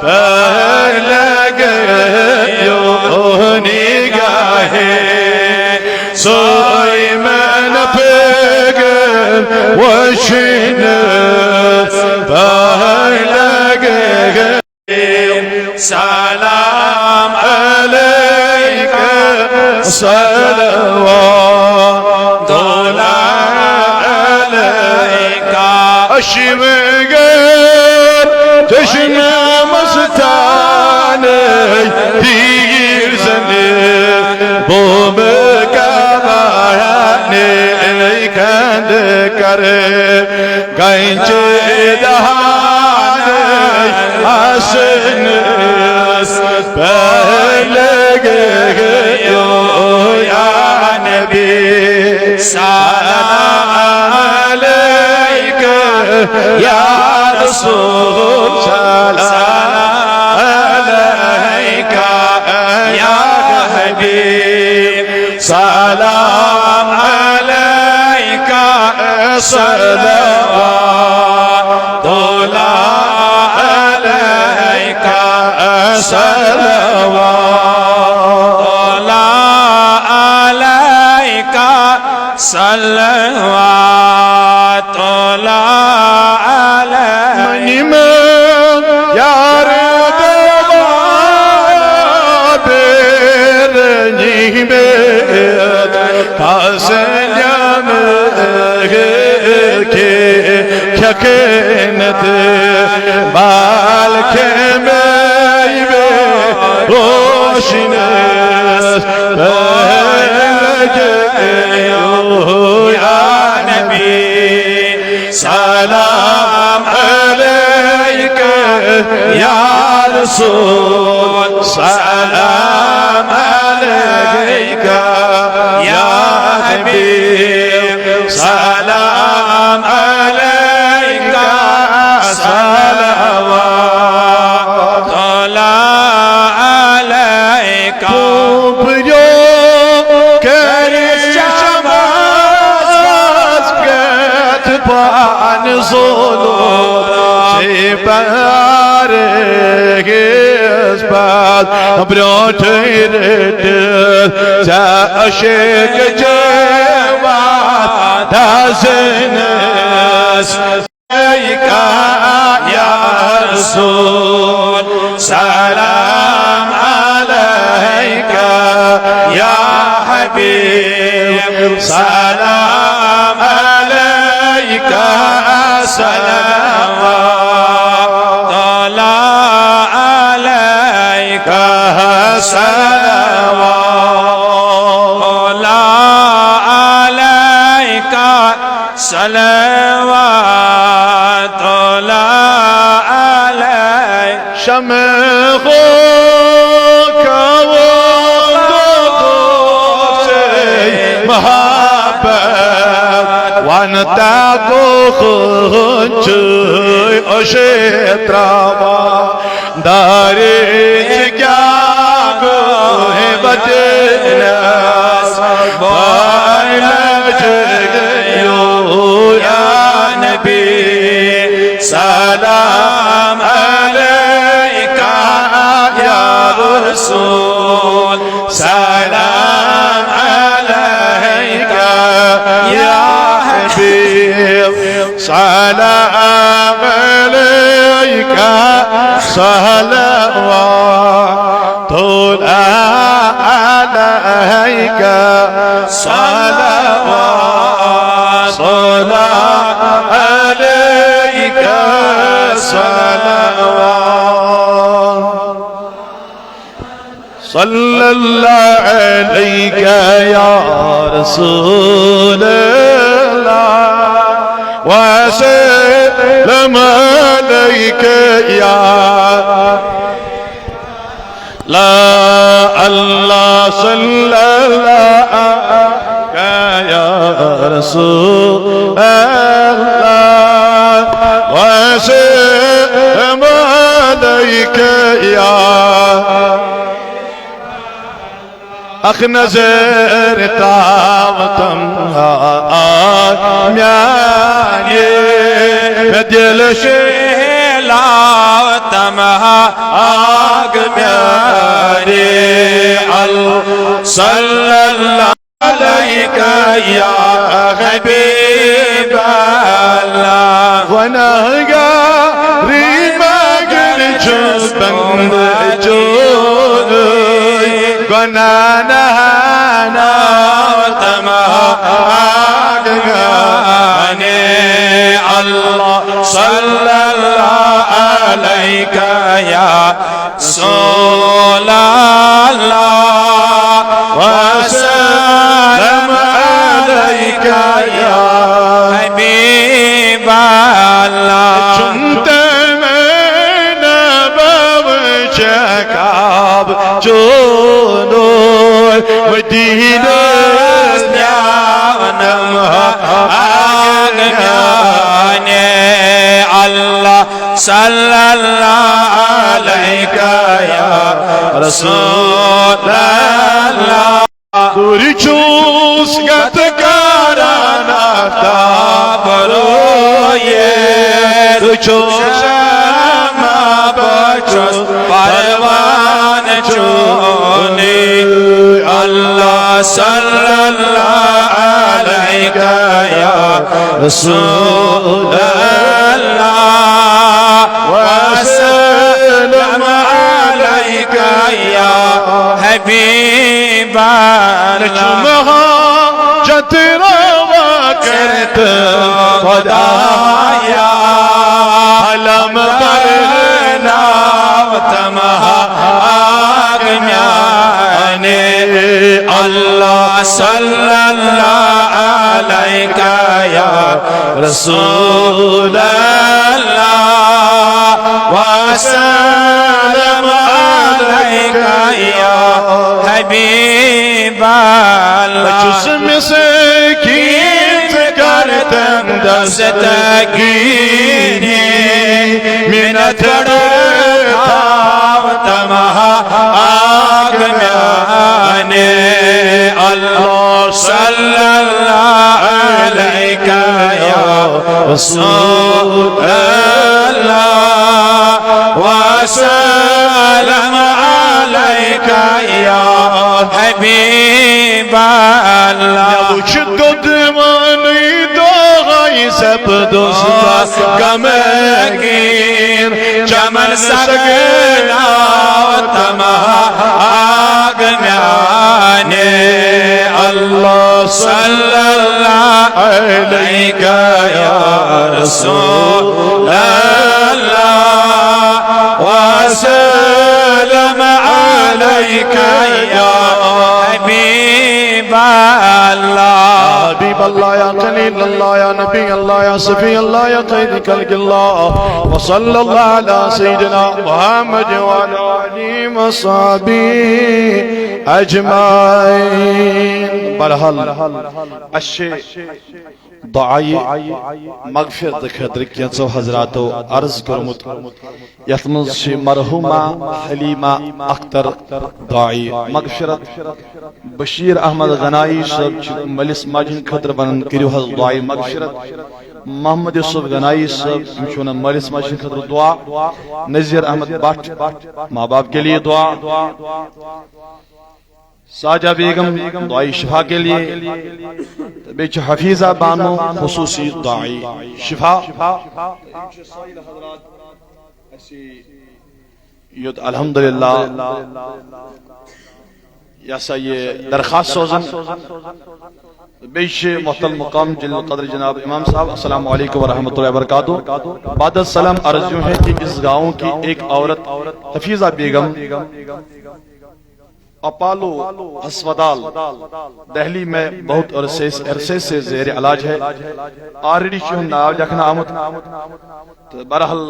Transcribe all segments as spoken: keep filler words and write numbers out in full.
پہلے گیو نگاہے، سوی من پگن وشن پہلے گیو۔ سلام علیک، صلوات اللہ علیک۔ اشوگر چشم مستان تیر زنی، بوم کبان کند کر، گنج دہان حسن پہلے گیو یا نبی۔ سلام علیک یا رسول، سلام علیک یا حبیب۔ سلام علیک، صلوات اللہ علیک، صلوات اللہ علیک، صلوات اللہ علیک۔ منی من یار دوار بیر نیمت، پاسنجم کے کھکنت، بال کے میں روشنس پہلے گیو یا نبی۔ سلام علیک یا رسول، سلام علیک یا حبیب، سلام علیک، صلوات اللہ علیک۔ پوپیو کر شماز گت پان زولو، سے پار گیس پاس بروٹ رٹ، سا عشق جوا دازنس۔ علیک یا رسول، سلام علیک یا حبیب، سلام علیک، صلوات اللہ علیک، صلوات اللہ علیک۔ صلوات اللہ علیہ۔ شمع خو کاوم دو دو سے محبت، وان تا کو خون چوی اوشے تراوا۔ داری چکیا گوہ بدنس، بائلج گیو یا نبی، سلام علیک یا رسول، سلام علیک یا حبیب۔ سلام علیک، صلوات اللہ علیک، صلوات اللہ علیک، صلوات۔ صلی اللہ علیک یا رسول اللہ، وسلم علیک یا لا اللہ، صلی اللہ علیک یا رسول اللہ، وسلم علیک یا اخ نظر تام تم آ میانه دل شهر لاو تمہا آگ میانے، اللہ صلی اللہ علیک یا حبیب اللہ۔ گناہگاری مگر چھس بندہ چون، گناہ نہ ناو تمہا آگ میانے، اللہ صلی اللہ علیک یا رسول اللہ، وسلم علیک یا حبیب اللہ۔ چونتہ میں نبو چکاب چونو مدینہ نیانم آگ میانے، اللہ صلی اللہ علیک یا رسول اللہ۔ دوری چوس گت کاران آفتاب رویے، تو چوس شمع بچوس پروان چونی، اللہ صلی اللہ علیک یا رسول اللہ، وسلم علیک یا حبیب اللہ۔ چمہا جت روا کرت خدایا، علم برنا تمہا آگ میانے، اللہ صلی اللہ علیک یا رسول اللہ، وسلم علیک یا حبیب اللہ۔ چوس مسکین کرتن دستگیری، منت تڑپاو تمہا آگ میانے، اللہ صلی اللہ علیک یا رسول اللہ، وسلم علیک یا حبیب اللہ۔ وچھ دودمانی دعای سپدوس غمگین، چمن سگنا تمہا آگ میانے، اللہ صلی اللہ علیک یا رسول اللہ، وسلم علیک یا حبیب اللہ۔ حبیب اللہ یا خلیل اللہ یا نبی اللہ یا صفی اللہ یا خیر خلق اللہ، وصلی اللہ علی سیدنا محمد وعلی آلہ وصحبہ اجمعین۔ بہرحال، اسہِ چھِ دعائے مغفرت خٲطرٕ کینٛژو حضراتو عرض کوٚرمُت، یتھ منٛز چھِ مرحومہ حلیمہ اختر دعائے مغفرت، بشیر احمد غنائی صٲب چھِ مٲلِس ماجہِ ہٕنٛدِ خٲطرٕ ونان، کٔرِو حظ دعائے مغفرت۔ محمد یوسف غنائی صٲب، تِم چھِ ونان مٲلِس ماجہِ ہٕنٛدِ خٲطرٕ دعا۔ نذیر احمد بٹ، ماں باپ کے لیے دعا۔ ساجہ بیگم دعائے شفا کے لیے، تہٕ بیٚیہِ چھِ حفیظہ بانو خصوصی دعائے شفا۔ یوٚت الحمدللہ یہِ ہسا یہِ درخواست سوزان۔ بیٚیہِ چھِ محترم مقام جلیل القدر جناب امام صاحب، السلام علیکم ورحمۃ اللہ وبرکاتہ۔ بعد السلام عرض یوں ہے کہ اس گاؤں کی ایک عورت حفیظہ بیگم اپالو ہسپتال دہلی میں بہت عرصے، عرصے سے زیر علاج ہے۔ آلریڈی چھُ ناو لیکھنہٕ آمُت۔ تہٕ بہرحال،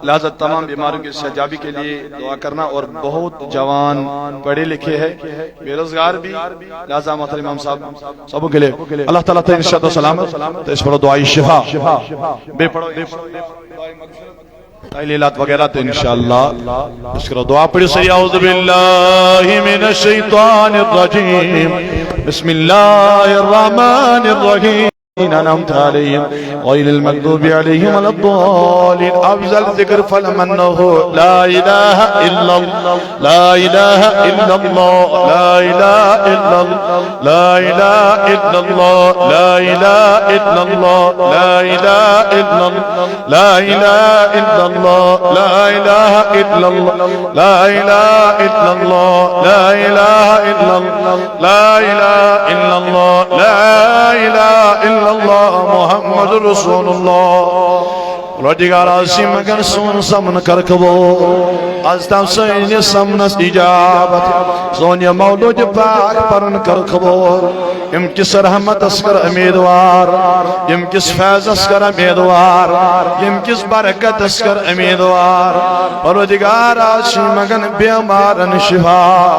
لہذا تمام بیماریوں کی سیاحت جابی کے لیے دعا کرنا، اور بہت جوان پڑھے لکھے ہیں، بے روزگار بھی، لہذا محترم امام صاحب، سبوں کے لیے اللہ تعالیٰ تعالیٰ ان شاء اللہ سلامت۔ تو اس پر دعائے شفا، بے پڑھو تعلیلات وغیرہ تو انشاءاللہ اس کرو دعا پڑھو سری۔ اعوذ باللہ من الشیطان الرجیم، بسم اللہ الرحمن الرحیم۔ الذين أنعمت عليهم غير المغضوب عليهم ولا الضالين. أفضل ذكر فلم أنه لا إله إلا الله، لا إله إلا الله، لا إله إلا الله، لا إله إلا الله، لا إله إلا الله، لا إله إلا الله، لا إله إلا الله، لا إله إلا الله، لا إله إلا الله، لا إله إلا الله، لا إله إلا الله، لا إله إلا الله، محمد رسول الله. پروردگار، از چھِ منگان سون سمن کر قبول، از تام سٲنِس سمنس اجابت، سون یہِ مولود پاک پرن کر قبول۔ یِم کِس رحمتس کر امیدوار، یِم کِس فیضس کر امیدوار، یِم کِس برکتس کر امیدوار۔ پروردگار، از چھِ منگان بیمارن شفا،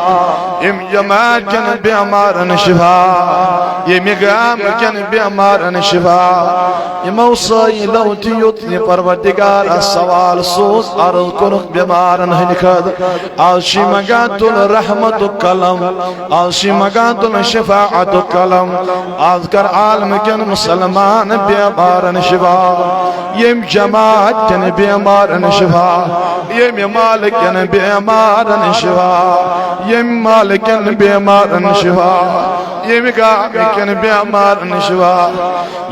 یِم جماعت کٮ۪ن بیمارن شفا، ییٚمہِ گامہٕ کٮ۪ن بیمارن شفا۔ یِمو سٲیلو تہِ یوٚت یہِ پروردگار سوال سوز عرض کوٚرُکھ بیمارن ہٕنٛدِ خٲطرٕ۔ از چھِ منگان تُل رحمتُک قلم، از چھِ منگان تُل شفاعتُک قلم۔ از کر عالم کٮ۪ن مسلمان بیمارن شفا، ییٚمہِ جماعت کٮ۪ن بیمارن شفا، ییٚمہِ محلہٕ کٮ۪ن بیمارن شفا، ییٚمہِ محلہٕ کٮ۪ن بیمارن شفا، ییٚمہِ گامہٕ کٮ۪ن بیمارن شفا۔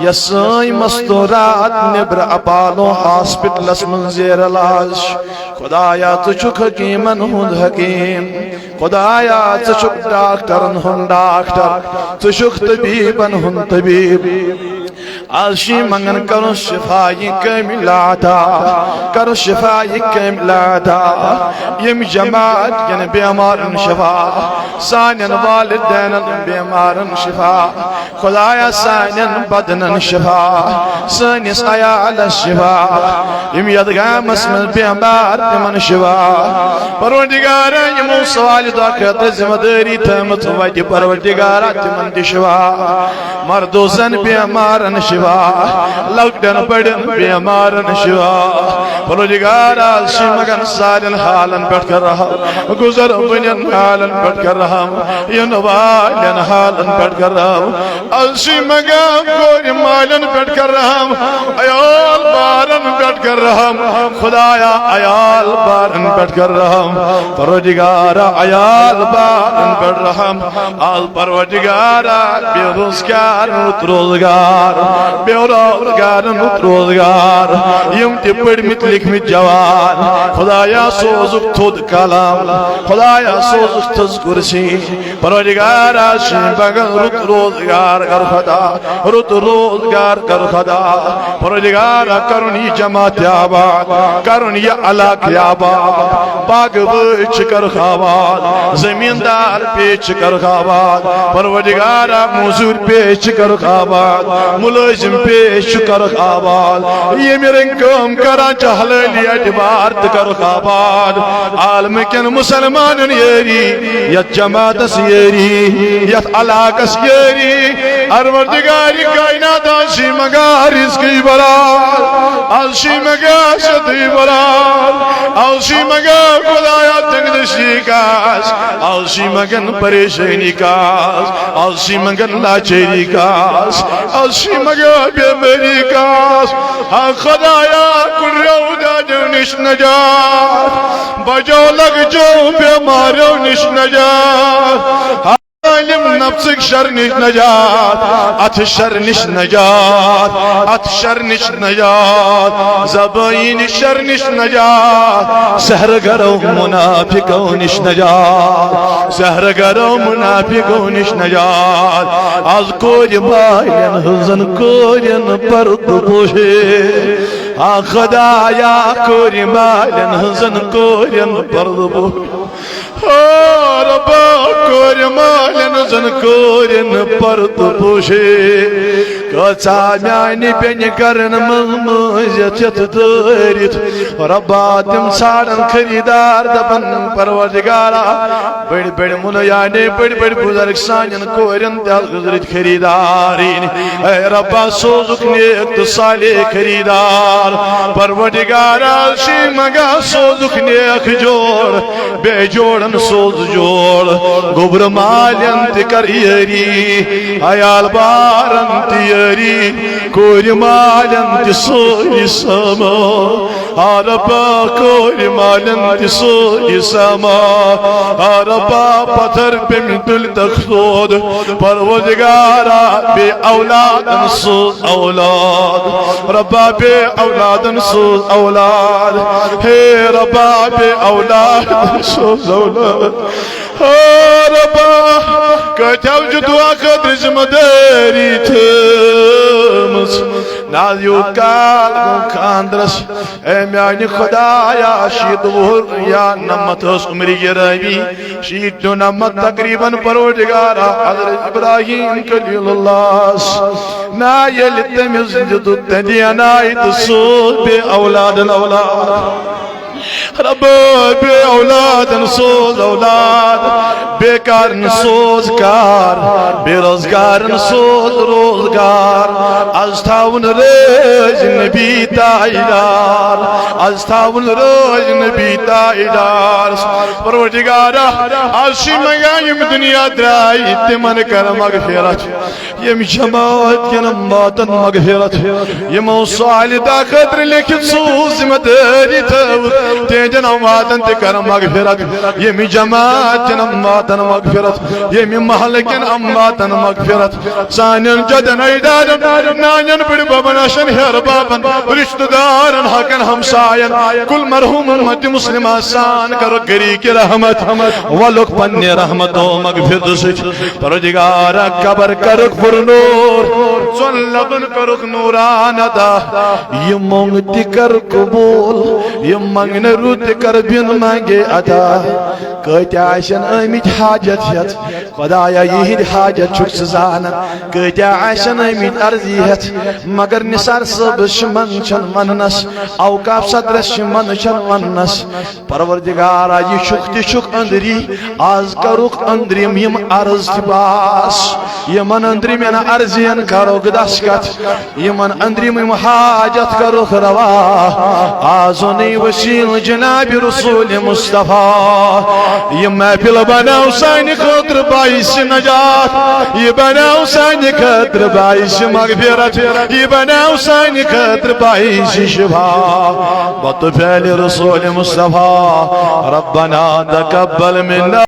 یۄس سٲنۍ مستورات نیٚبرٕ اپالو ہاسپٹلس منٛز زیر علاج چھِ۔ خدایا، ژٕ چھُکھ حکیٖمن ہُنٛد حکیٖم۔ خدایا، ژٕ چھُکھ ڈاکٹرن ہُنٛد ڈاکٹر، ژٕ چھُکھ طبیٖبن ہُنٛد طبیٖب۔ از چھِ منگان کرُن شفا یہِ کٲمِل عطا، کرُن شفا یہِ کٲمِل عطا۔ ییٚمہِ جماعت کٮ۪ن بیمارن شفا، سانٮ۪ن والدینن بیمارن شفا، خدایا، سانٮ۪ن بدنن شفا، سٲنِس عیالس شفا، یِم یتھ گامس منٛز بیمار تِمن شفا۔ پروردگارا، یِمو سوالہِ دعا خٲطرٕ ذمہٕ دٲری تھٲومٕژ وتہِ، پروردگارا، تِمن تہِ شفا۔ مردوزن بیمارن شفا، لۄکٹٮ۪ن بڑٮ۪ن بیمارن شفا۔ پروردگارا، از چھِ منگان سارٮ۪ن حالن پٮ۪ٹھ کر رحم، گُزر بنٮ۪ن حالن پٮ۪ٹھ کر رحم، یِنہٕ والٮ۪ن حالن پٮ۪ٹھ کر رحم۔ از چھِ منگان کورِ مالٮ۪ن پٮ۪ٹھ کر رحم، عیال بارن پٮ۪ٹھ کر رحم۔ خدایا، عیال بارن پٮ۪ٹھ کر رحم۔ پروردگارا، عیال بارن پٮ۪ٹھ رحم۔ از پروردگارا، بے روزگار رُت روزگار، بے روزگار رُت روزگار۔ یِم تہِ پٔرمٕتۍ لیکھمٕتۍ جوان، خدایا، سوزُکھ تھوٚد قلم، خدایا، سوزُکھ تھٔز کرسی۔ پروردگارا، چھِ منگان رُت روزگار کر خدا، رُت روزگار کر خدا۔ پروردگارا، کرُن یہِ جماعت آباد، کرُن یہِ علاقہٕ آباد۔ باغہٕ وٲلۍ چھِ کرُکھ آباد، زمیٖندار پیش چھِ کرُکھ آباد۔ پروردگارا، موٚزوٗر پیش چھِ کرُکھ آباد، مُلٲزِم پیش چھِ کرُکھ آباد۔ ییٚمہِ رٔنٛگۍ کٲم کران چھِ، حلٲلی اعتبار تہٕ کرُکھ آباد۔ عالمہٕ کٮ۪ن مسلمانن یٲری، یتھ جماعتس یٲری، یتھ علاقس یٲری۔ پروردگار کائنات، از چھِ منگان رزقٕچ برار، از چھِ منگان صحتٕچ برار، از چھِ منگان خدایا تنگ دستی کاس، از چھِ منگان پریشانی کاس، از چھِ منگان لاچٲری کاس، از چھِ منگان بیمٲری کاس۔ ہا خدایا، کُنریو دادیو نِش نجات، بجو لگجو بیماریو نِش نجات، ظالم نفسٕکۍ شر نِش نجات، اتھ شر نِش نجات، اتھ شر نِش نجات، زبٲنی شر نِش نجات، سحر گرو منافقو نِش نجات، سحر گرو منافقو نِش نجات۔ از کورِ مالٮ۪ن ہٕنٛزن کورٮ۪ن پردٕ پوشے، آ خدایا، کورِ مالٮ۪ن ہٕنٛزن کورٮ۪ن پردٕ پوشے۔ او ربا، کورِ مالٮ۪ن زن کورٮ۪ن پردٕ پوشے۔ کۭژاہ میانہِ بیٚنہِ گرن منٛز مٲنٛزِ یتھ یتھ دٲرِتھ۔ ربا، تِم ژھانڈن خریدار، دپن، پروردگارا، بٔڑۍ بٔڑۍ مُلہٕ یعنی بٔڑۍ بٔڑۍ بُزرگ سانٮ۪ن کورٮ۪ن تہِ حظ گُزرِتھ خریدار یِنۍ۔ اے ربا، سوزُکھ نیک تہٕ صالح خریدار۔ پروردگارا، چھِ منگان سوزُکھ نیک جوڑ، بے جوڑن سوز جوڑ، گوٚبرٕ مالٮ۪ن تہِ کر یٲری، عیال بارن تہِ یٲری، کورِ مالٮ۪ن تہِ سٲری سما۔ آ ربا، کورِ مالٮ۪ن تہِ سٲری سما۔ آ ربا، پتھر پیٚمٕتۍ تُلۍ تخت سود، پروردگارا، بیٚیہِ اولادن سوز اولاد۔ ربا، بیٚیہِ اولادن سوز اولاد۔ ہے ربا، بیٚیہِ اولادن سوز اولاد۔ ہا ربا، کٲتیو چھِ دُعا خٲطرٕ ذمہٕ دٲری تھٲومٕژ؟ نہ حظ، یوٗت کال گوٚو خانٛدرس۔ اے میانہِ خدایا، شیٖتھ وُہُر یا نَمَتھ ٲس عمرِ گرٲمی، شیٖتھ نَمَتھ تقریباً پروردگارا، حضرت ابراہیم خلیل اللہس۔ نہ، ییٚلہِ تٔمِس دیُتُکھ تٔتی عنایت تہٕ سوز بے اولادن اولاد۔ رب، بے اولادن سوز اولاد، بے کارن سوز کار، بے روزگارن سوز روزگار۔ از تھاوُن رٲضۍ نبی تاجدار، از تھاوُن رٲضۍ نبی تاجدار۔ پروردگارا، از چھِ منگان یِم دُنیا درٛاے، تِمن کر مغفرت۔ ییٚمہِ جماعت کٮ۪ن امواتن مغفرت، یِمو صالحہ خٲطرٕ لیکھِتھ سوٗز ذمہٕ دٲری تھٲو، تِہنٛدٮ۪ن امواتن تہِ کر مغفرت۔ ییٚمہِ جماعت کٮ۪ن امواتن مغفرت، ییٚمہِ محلہٕ کٮ۪ن امواتن مغفرت، سانٮ۪ن جدن اجدادن، نانٮ۪ن بٕڈِ ببن، اشن ہیرٕ بابن، رشتہٕ دارن، حقن ہمساین، کل مرحوم امت مسلمہ سان کرو گری کی رحمت، ولُک پننہِ رحمتو مغفرت سۭتۍ۔ پروردگارا، قبر کرُکھ پر نور، ژۄن لبن کرُکھ نوران عطا۔ یہِ مۄنگ تہِ کر قبول، یہِ منگنہٕ رُت تہِ کر بِن منگے عطا۔ کۭتیاہ آسن آمٕتۍ حاجت ہٮ۪تھ، خدایا، یِہنٛدۍ حاجت چھُکھ ژٕ زانان۔ کۭتیاہ آسن آمٕتۍ عرضی ہٮ۪تھ، مگر نثار صٲبس چھِ من چھن وننس، اوقاف صدرس چھِ من چھن وننس۔ پروردگارا، یہِ چھُکھ تہِ چھُکھ أنٛدری، از کرُکھ أنٛدرِم یِم عرض تہِ باس۔ یِمن أنٛدرِمٮ۪ن عرضین کرو دستخط، یِمن أنٛدرِم یِم حاجت کرُکھ روا۔ آز اوٚنُے وسیٖلہٕ جناب رسول مصطفیٰ۔ یہِ محفل بناو سانہِ خٲطرٕ باعث نجات، یہِ بناو سانہِ خٲطرٕ باعث مغفرت، یہِ بناو سانہِ خٲطرٕ باعث شفا۔ بطفیل رسول مصطفیٰ، ربنا تقبل منا۔